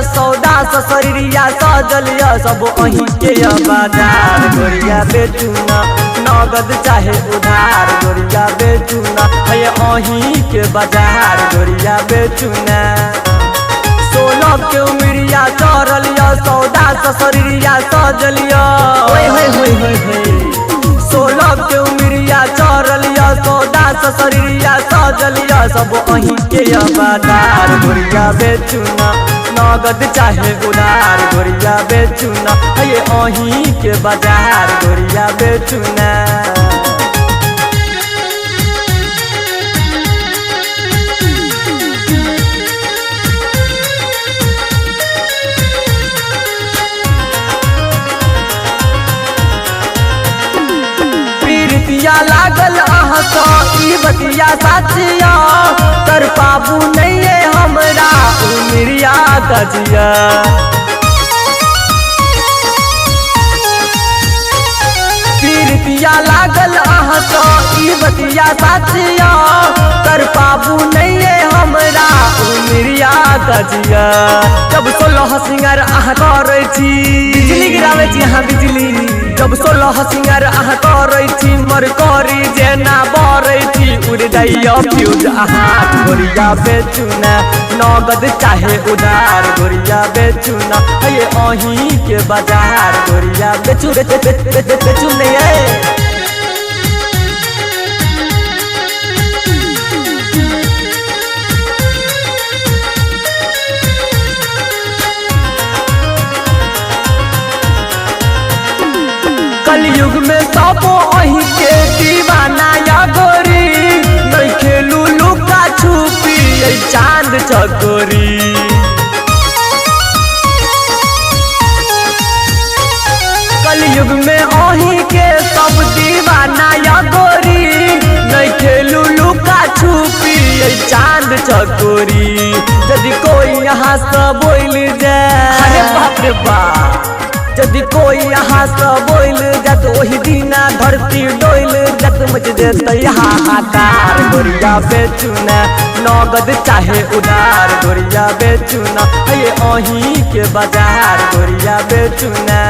सौदा ससरिया सजल य सब अहीं के बाजार गोरिया बेचूना नगद चाहे उधार गोरिया बेचूना है अहीं के बाजार गोरिया बेचूना। 16 के उमरिया चढ़ल य सौदा ससरिया सजल य ओए होए होए होए होए। 16 के उमरिया चढ़ल य सौदा ससरिया सजल य सब अहीं के बाजार गोरिया बेचूना नगद चाहे उधार गोरिया बेचूना है अहीं के बाजार गोरिया बेचूना। प्रीतिया लागल अहाँ सँ ई बतिया साचिया तर पाबू नहीं हमरा उमरिया कचिया। प्रीतिया लागल अहाँ सँ ई बतिया साचिया तर पाबू नहीं हमरा उमरिया कचिया। जब 16 सिंगार अहाँ करै छी बिजली गिराबै छी अहाँ बिजली। जब 16 सिंगार अहाँ करै छी मर करी जेना बरै छी उड़ जाइया फ्यूज अहाँ गोरिया बेचूना नगद चाहे उधार गोरिया बेचूना है अहीं के बाजार गोरिया बेचू बेचू नहीं है। कलयुग में सबो अहीं के दीवाना या गोरी नहीं खेलू लुका छुपी चांद चकोरी। कलयुग में अहीं के सब दीवाना या गोरी नहीं खेलू लुका छुपी चांद चकोरी। यदि कोई यहाँ से बोल जाए अरे बाप रे बाप यदि कोई यहाँ से बोल जात ओही दिना धरती डोल जात मच देतै हाहाकार गोरिया बेचूना नगद चाहे उधार गोरिया बेचूना है अहीं के बाजार गोरिया बेचूना।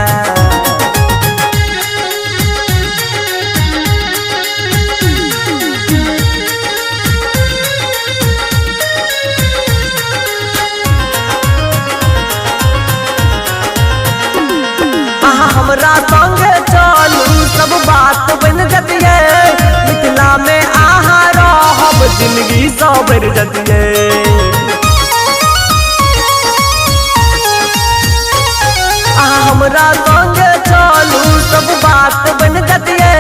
हमरा संगे चलू सब बात बन जतिये मिथिला में आहा रहब जिंदगी सबर जतिये। हमरा संगे चलू सब बात बन जतिये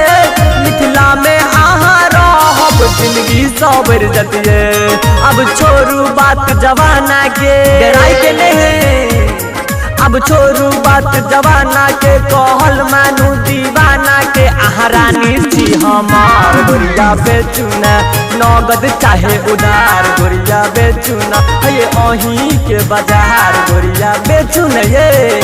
मिथिला में आहा रहब जिंदगी सबर जतिये। अब छोड़ू बात जवाना के डराई के नहीं अब छोड़ू बात जवाना के कहल मानू दीवाना के अहाँ रानी छी हमार गोरिया बेचूना नगद चाहे उधार गोरिया बेचूना है अहीं के बाजार गोरिया बेचूना ये।